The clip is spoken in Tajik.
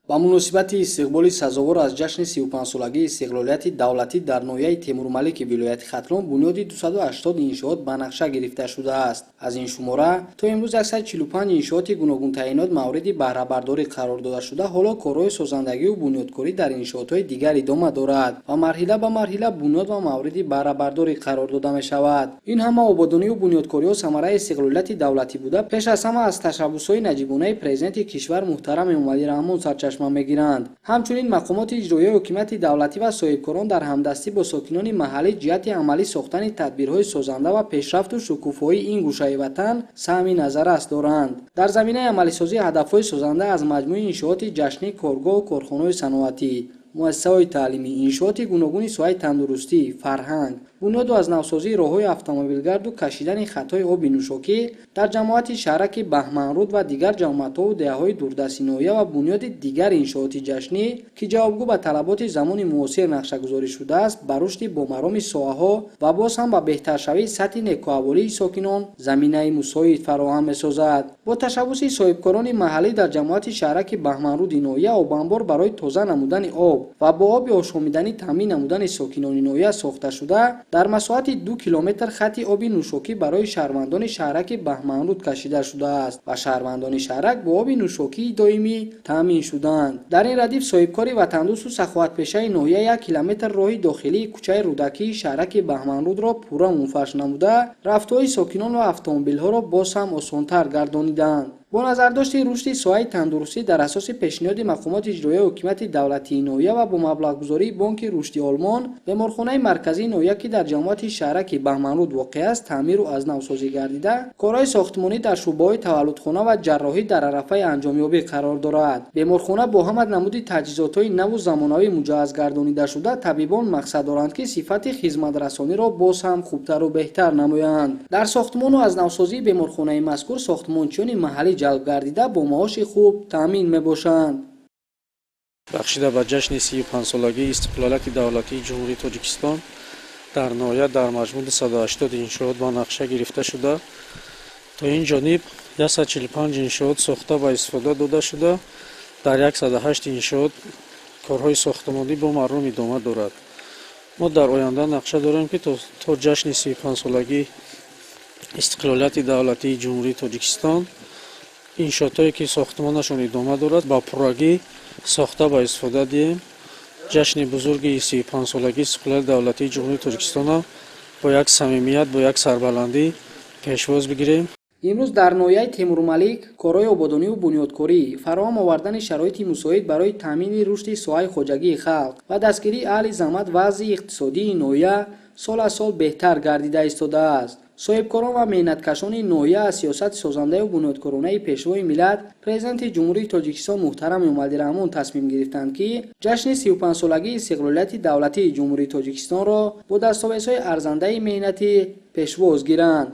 Ба муносибати истиқболи сазовор аз ҷашни 35-солагии истиқлолияти давлатӣ дар ноҳияи Темурмалики вилояти Хатлон бунёди 280 иншоот ба нақша гирифта шудааст. Аз ин шумора то имрӯз 145 иншооти гуногунтаъинот мавриди баҳрабардорӣ қарор дода шуда, ҳоло корҳои созандагию бунёдкорӣ дар иншоотҳои дигар идома дорад ва марҳила ба марҳила бунёд ва мавриди баҳрабардорӣ қарор дода мешавад. Ин ҳама ободонию бунёдкориҳо самараи истиқлолияти давлатӣ буда, пеш аз ҳама аз ташаббусҳои наҷибонаи Президенти кишвар муҳтарам Эмомалӣ Раҳмон сарчашма мегиранд. Ҳамчунин мақомоти иҷроияи ҳокимияти давлатӣ ва соҳибкорон дар ҳамдастӣ бо сокинони маҳаллӣ ҷиҳати амалӣ сохтани тадбирҳои созанда ва пешрафту шукуфоии ин гӯшаи ватан саҳми назаррас доранд. Дар заминаи амалисозии ҳадафҳои созанда аз маҷмӯи иншооти ҷашнӣ, коргоҳу корхонаҳои саноатӣ, муассисаҳои таълимӣ, иншооти гуногуни соҳаи тандурустӣ, фарҳанг, бунёду аз навсозии роҳҳои автомобилгарду кашидани хатҳои оби нӯшокӣ дар ҷамоати шаҳраки Баҳманруд ва дигар ҷамоатҳову деҳаҳои дурдасти ноҳия ва бунёди дигар иншооти ҷашнӣ, ки ҷавобгӯ ба талаботи замони муосир нақшагузорӣ шудааст, ба рушди бомароми соҳаҳо ва боз ҳам ба беҳтаршавии сатҳи некӯаҳволии сокинон заминаи мусоид фароҳам месозад. Бо ташаббуси соҳибкорони маҳаллӣ дар ҷамоати шаҳраки Баҳманруди ноҳия обанбор барои тоза намудани об ва бо оби ошомиданӣ таъмин намудани сокинони ноҳия сохта шуда, дар масоҳати 2 километр хати оби нӯшокӣ барои шаҳрвандони шаҳраки Баҳманруд кашида шудааст ва шаҳрвандони шаҳрак бо оби нӯшокии доимӣ таъмин шуданд. Дар ин радиф соҳибкори ватандӯсту саховатпешаи ноҳия 1 километр роҳи дохилии кӯчаи Рӯдакии шаҳраки Баҳманрудро пурра мунфарш намуда, рафтуои сокинон ва автомобилҳоро боз ҳам осонтар гардониданд. Бо назардошти рушди соҳаи тандурустӣ дар асоси пешниҳоди мақомоти иҷроияи ҳокимияти давлатии ноҳия ва бо маблағгузории Бонки Рушди Олмон, беморхонаи марказии ноҳия, ки дар ҷамоати шаҳраки Баҳманруд воқеъ аст, таъмиру аз навсозӣ гардида, корҳои сохтмонӣ дар шӯъбаҳои таваллудхона ва ҷарроҳӣ дар арафаи анҷомёбӣ қарор дорад. Беморхона бо ҳама намуди таҷҳизотҳои наву замонавӣ муҷаҳҳаз гардонида шуда, табибон мақсад доранд, ки сифати хизматрасониро боз ҳам хубтару беҳтар намоянд. Дар сохтмону аз навсозии беморхонаи мазкур сохтмончиёни маҳаллӣ ҷалб гардида, бо маоши хуб таъмин мебошанд. Бахшида ба ҷашни 35-солагии истиқлолияти давлатии Ҷумҳурии Тоҷикистон дар ноҳия дар маҷмӯъ 280 иншоот ба нақша гирифта шуда, то ин ҷониб 145 иншоот сохта ба истифода дода шуда, дар 108 иншоот корҳои сохтмонӣ бо маром идома дорад. Мо дар оянда нақша дорем, ки то ҷашни 35-солагии истиқлолияти давлатии Ҷумҳурии Тоҷикистон иншоотҳое, ки сохтмонашон идома дорад, ба пуррагӣ сохта ба истифода диҳем. Ҷашни бузурги 35-солагии истиқлолияти давлатии Ҷумҳурии Тоҷикистонро бо як самимият, бо як сарбаландӣ пешвоз бигирем. Имрӯз дар ноҳияи Темурмалик корҳои ободониву бунёдкорӣ, фароҳам овардани шароити мусоид барои таъмини рушди соҳаи хоҷагии халқ ва дастгирии аҳли заҳмат вазъи иқтисодии ноҳия сол аз сол беҳтар гардида истодааст. Соҳибкорон ва меҳнаткашони ноҳия аз сиёсати созандаю бунёдкоронаи Пешвои миллат, Президенти Ҷумҳурии Тоҷикистон муҳтарам Эмомалӣ Раҳмон тасмим гирифтанд, ки ҷашни 35-солагии истиқлолияти давлатии Ҷумҳурии Тоҷикистонро бо дастовезҳои арзандаи меҳнатӣ пешвоз гиранд.